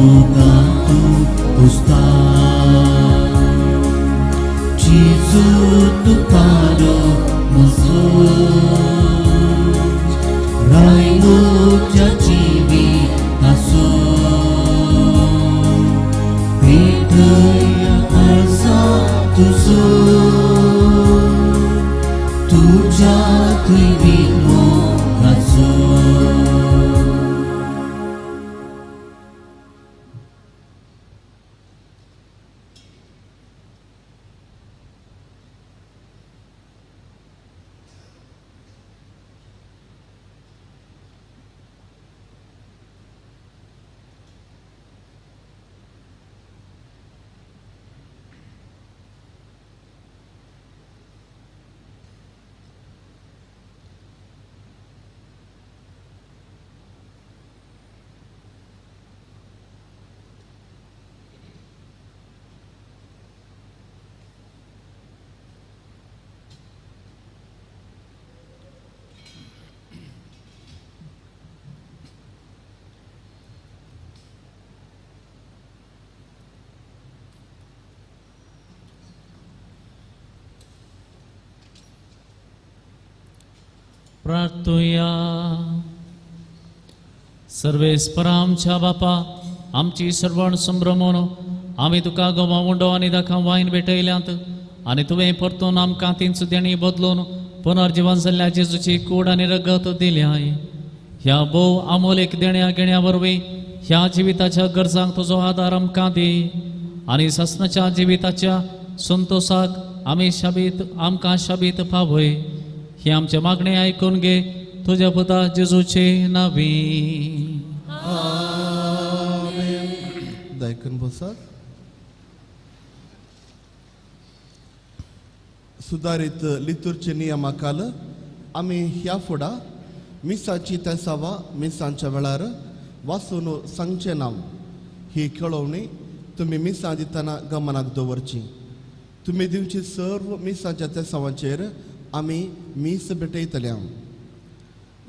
मोगा तूं पुसता जेजू तुकारो म्हजो राय म्हज्या जिविताचो पेटया काळजा तुजो तुज्या दैवी मोगाचो. प्रार्थुया. सर्वेस्परा आमच्या बापा आमची सर्वण संभ्रमून आमी तुका गोवा उंडो आनी दाखा वायन भेटयल्यांत आनी तुवें परतून आमकां तींच देणी बदलून पुनर्जिवन जाल्ल्या जेजूची कूड आनी रगत दिल्याय. ह्या भोव आमोलेक देण्या घेण्या वरवीं ह्या जिविताच्या गरजांक तुजो आदार आमकां दी आनी सासणाच्या जिविताच्या संतोसाक आमी शाबीत आमकां शाबीत पावय. ही आमचे मागणे आयकून घे तुज्या पुता जेजूचे नावी. दायकून बसात. सुदारीत लितुरचे नियमाखाल आमी ह्या फुडा मिसाची तेसावा मिसांच्या वेळार वाचून सांगचें नांव ही कळोवणी तुमी मिसां दितना गमनाक दवरची. तुमी दिवची सर्व मिसांच्या तेसावांचेर आमी मीस भेटयतले.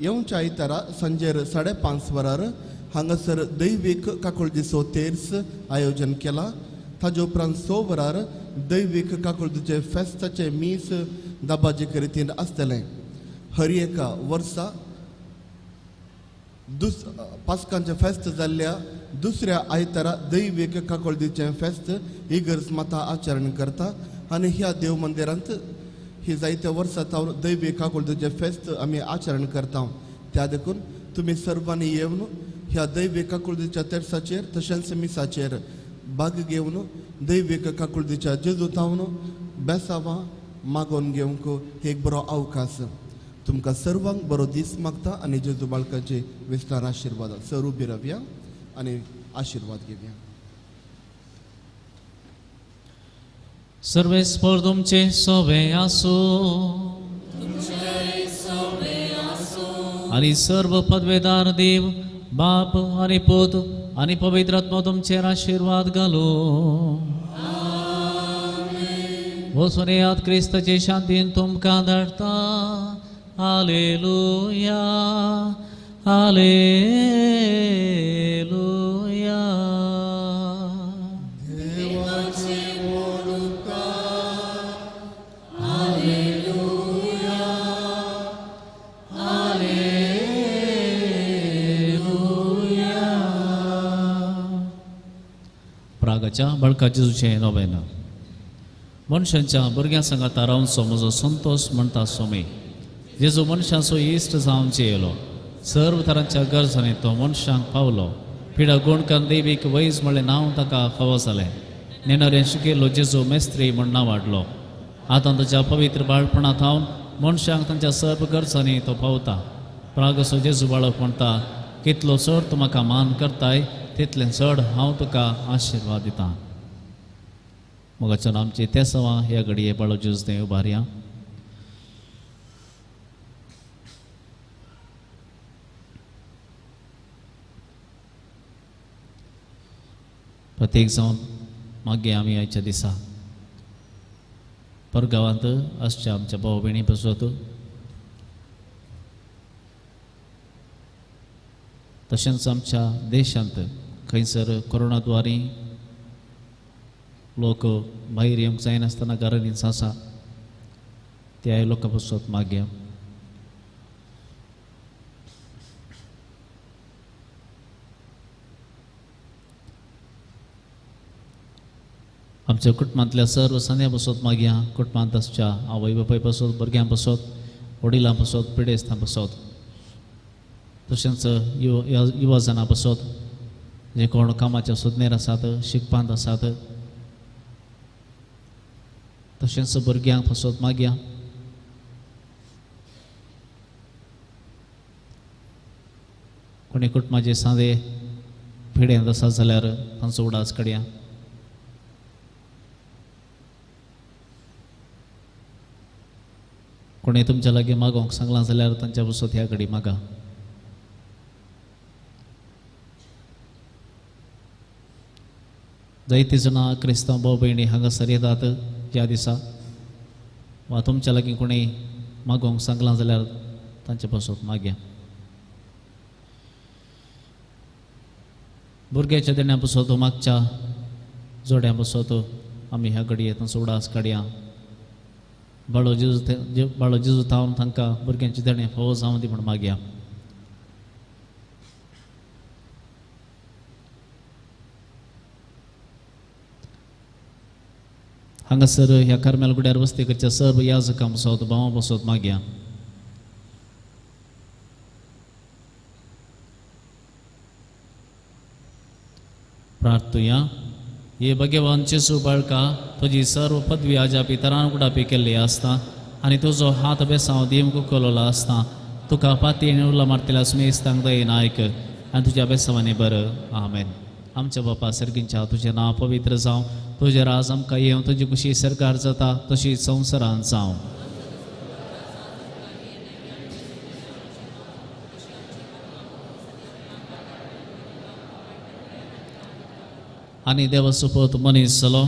येवच्या आयतारा सांजेर 5:30 वरार हांगासर दैवीक काकुळदीचो तेर्स आयोजन केला. ताजे उपरांत 6 वरार दैवीक काकुळदीचे फेस्ताचे मीस दाबाजे रितीन आसतलें. हर एका वर्सा पास्कांचें फेस्त जाल्ल्या दुसऱ्या आयतारा दैवीक काकुळदीचें फेस्त इगर्ज माता आचरण करता आनी ह्या देव मंदिरांत ही जायत्या वर्सां तावन दैवी काकुळदीचें फेस्त आमी आचरण करता. त्या देखून तुमी सर्वांनी येवन ह्या दैवी काकुळदीच्या तेर्साचेर तशेंच मिसाचेर भाग घेवन दैवीक काकुळदीच्या जेजू तावन बेसावां मागोवन घेवंक एक बरो अवकाश. तुमकां सर्वांक बरो दीस मागता आनी जेजू बाळकाचे विस्तार आशिर्वाद. सर उबी रावया आनी आशिर्वाद घेवया. सर्वेस्पर तुमचे सोवे आसो आनी सर्व पदवेदार देव बाप आनी पूत आनी पवित्र आत्मो तुमचेर आशिर्वाद घालो. वचून येयात क्रिस्ताचे शांतीन तुमकां धाडटा. हालेलुया हालेलुया. प्रागाच्या बळका जेजूचें नोवेन. मनशांच्या भुरग्यां सांगाता रावचो म्हजो संतोश म्हणटा स्वामी. जेजू मनशांचो इश्ट जावन येयलो. सर्व तरांच्या गरजांनी तो मनशांक पावलो. पिडा गुणकान देवीक वैज म्हणलें नांव ताका फावो जालें. नेणाऱ्यान शिकयलो जेजू मेस्त्री म्हण नांव हाडलो. आतां ताच्या पवित्र बाळपणांत थावन मनशांक तांच्या सर्व गरजांनी तो पावता. प्रागसो जेजू बाळक म्हणटा कितलो चड तूं म्हाका मान करताय तितलें चड हांव तुका आशिर्वाद दितां. मोगाच्यान आमची तेसवां ह्या घडये बाळो जेजू थंय उबारया. प्रत्येक जावन मागीर आमी आयच्या दिसा परगांवांत आसच्या आमच्या भाव भयणी पसत तशेंच आमच्या देशांत खंयसर कोरोना द्वारी लोक भायर येवंक जायनासतना घरांनीच आसा त्याय लोकां पासत मागया. आमच्या कुटुंबांतल्या सर्व संद्या पासत मागया. कुटुंबांत आसच्या आवय बापाय पासत, भुरग्यां पासत, वडिलां पासत, पिडेस्तां पासत, तशेंच युवा जाणां पासत जे कोण कामाच्या सोदनेर आसात, शिकपांत आसात, तशेंच भुरग्यांक पासत मागया. कोणी कुटुंबाचे सांदे पिडेंत आसा जाल्यार तांचो उडास काडया. कोणी तुमच्या लागीं मागोवंक सांगलां जाल्यार तांच्या पासत ह्या घडी मागा. जायतीं जाणां क्रिस्तांव भाव भयणी हांगासर येतात ह्या दिसा वा तुमच्या लागीं कोणी मागोवंक सांगलां जाल्यार तांचे पासत मागया. भुरग्याच्या देण्या पासत, मागच्या जोड्यां पासत आमी ह्या घडये तांचो उडास काडया. बाळो जेजू थावन तांकां भुरग्यांची देणें फावो जावं दी म्हूण मागया. हांगासर ह्या कार्मेल गुड्यार वस्ती करच्या सर्व याजकां पासत, भावां पासत मागया. प्रार्थुया. हे भगवान जेजू बाळका, तुजी सर्व पदवी आजापी तरान उडापी केल्ली आसता आनी तुजो हात बेसांव दिवंक उखललो आसता. तुका पाती उर्ला मारतल्या सुमेस्तांक दयेन आयक आनी तुज्या बेसांवांनी बरं. आमेन. आमच्या बापा सर्गींच्या, तुजें नांव पवित्र जावं, तुजें राज आमकां येवं, तुजी खुशी सरकार जाता तशी संवसारांत जावं. आनी देवा सोपत मनीस जालो.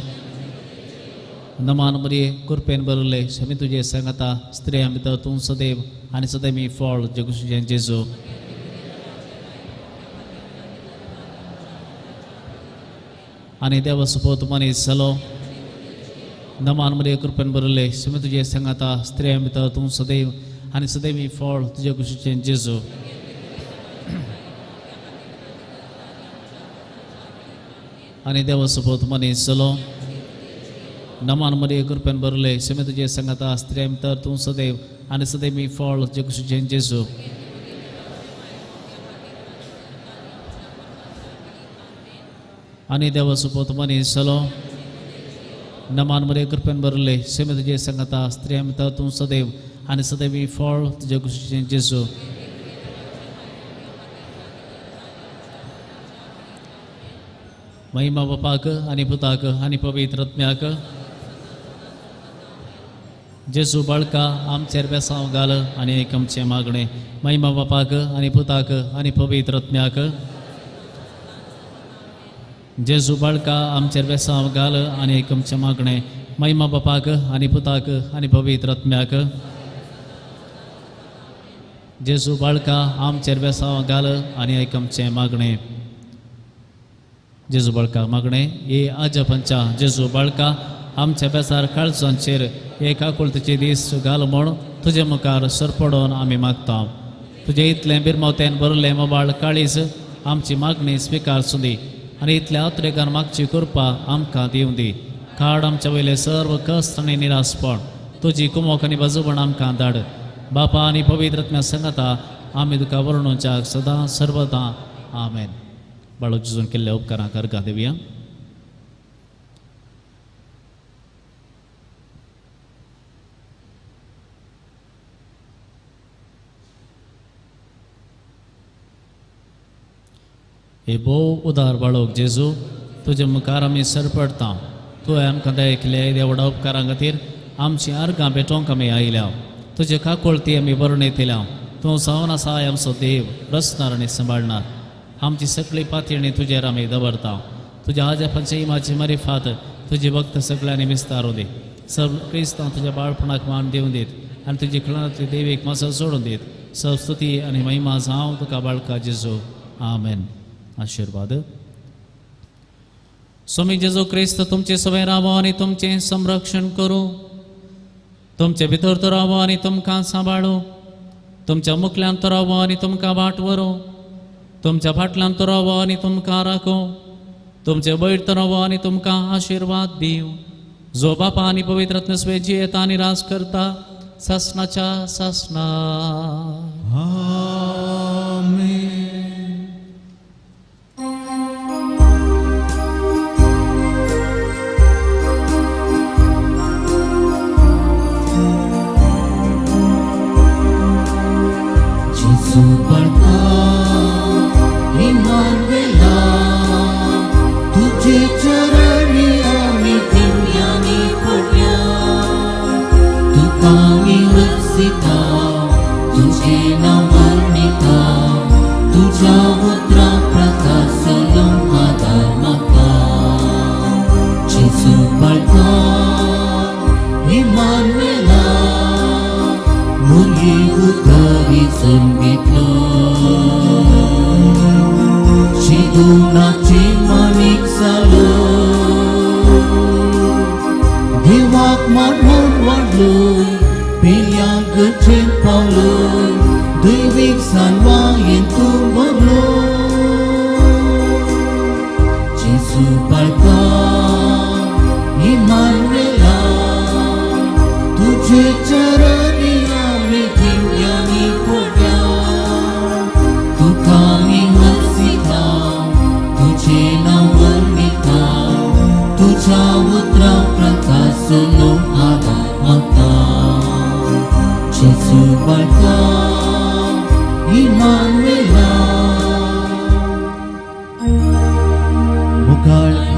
नमान मरिये, कृपेन भरले, शमी तुजे सांगता, स्त्रियां भितर तूं सदैव आनी सदैव फळ जगुशें जेजू. आनी देवा सोपत मनीस जालो. नमान मरिये, कृपेन भरले, शमी तुजे सांगता, स्त्रियां भितर तूं सदैव आनी सदैव फळ तुजे कुशीचें जेजू. आनी देवा सोपत मनीस जालो. नमान मरिये, कृपेन भरले, शमी तुजे सांगता, स्त्रियां भितर तूं सदैव आनी सदैव फळ जगुशें जेजू. आनी देवा सोपत मनीस जालो. नमान मरिये, कृपेन भरले, शमी तुजे सांगता, स्त्रियां भितर तूं सदैव आनी सदैव फळ तुजे कुशीचें जेजू. महिमा बापाक आनी पुताक आनी पवित्र आत्म्याक. जेजू बाळका, आमचेर बेसांव घाल आनी एक आमचें मागणें. महिमा बापाक आनी पुताक आनी पवित्र आत्म्याक. जेजू बाळका, आमचेर बेसांव घाल आनी एक आमचें मागणें. महिमा बापाक आनी पुताक आनी पवित्र आत्म्याक. जेजू बाळका, आमचेर बेसांव घाल आनी एक आमचें मागणें. जेजू बाळका मागणें. हे आजपंचा जेजू बाळका, आमच्या बेसार काळजांचेर एक आकुळतेचे दीस घाल म्हूण तुजे मुखार सरपडोवन आमी मागता. तुजें इतलें बिरमवतेन भरलें मोबाळ काळीज आमची मागणी स्विकार सुदी आनी इतल्या अत्रेकान मागची कृपा आमकां दिवं दी. काड आमच्या वयले सर्व कश्ट आनी निरासपण, तुजी कुमोक आनी बाजूपण आमकां धाड. बापा आनी पवित्र आत्म्या सांगता आमी तुका वर्णोवच्याक सदां सर्वदां. आमेन. बाळो जेजून केल्ल्या उपकारांक अर्घां दिवया. हे भोव उदार बाळोक जेजू, तुजे मुखार आमी सरपडटा. तुवें आमकां दया केल्या येद्या व्हडा उपकारां खातीर आमची अर्घां भेटोवंक आमी आयल्या. तुजे काकोळती आमी बरणयतल्या. तूं जावन आसा आमचो देव, रचणार आनी सांबाळणार. आमची सगळी पातयेणी तुजेर आमी दवरता. तुज्या आजापांची इमाची मारिफात तुजी भक्त सगळ्यांनी विस्तारू दी. सर्व क्रिस्तांव तुज्या बाळपणाक मान दिवन दीत आनी तुजी खळांतली देवीक माजो जोडून दीत. सब स्तुती आनी महिमा जावं तुका बाळका जेजू. आमेन. आशिर्वाद. स्वामी जेजू क्रिस्त तुमचे सवय रावो आनी तुमचें संरक्षण करूं, तुमचे भितर तो रावो आनी तुमकां सांबाळूं, तुमच्या मुखल्यान तो रावो आनी तुमकां वाट व्हरूं, तुमच्या फाटल्यान तो रावो आनी तुमकां राखूं, तुमचे वयर तो रावो आनी तुमकां आशिर्वाद दिवं. जो बापा आनी पवित्र आत्म्या जियेता आनी राज करता सासनाच्या सासना. आमेन. जेजू बाळका इमानुएला, तुझे चरणी आमी दिव्यांनी पडल्या, तुका आमी वसिता, तुझे नांव वर्णिता, तुझ्या उतरां प्रकाशलो आदार म्हाका. जेजू बाळका इमानुएला, मुगे उदारी जल्मितलो, शिदुनाचे माणिक जालो, देवाक मानून वाडलो, पेल्या गरजेन पावलो, दैवीक सानवायेन तूं भरलो. जेजू बाळका इमानुएला, तुझे चरणी आमी दिव्यांनी पडल्या, तुका आमी वसिता, तुझे नांव वर्णिता, तुझ्या उतरां प्रकाशलो आदार म्हाका. जेजू बाळका इमानुएला. मुखाळ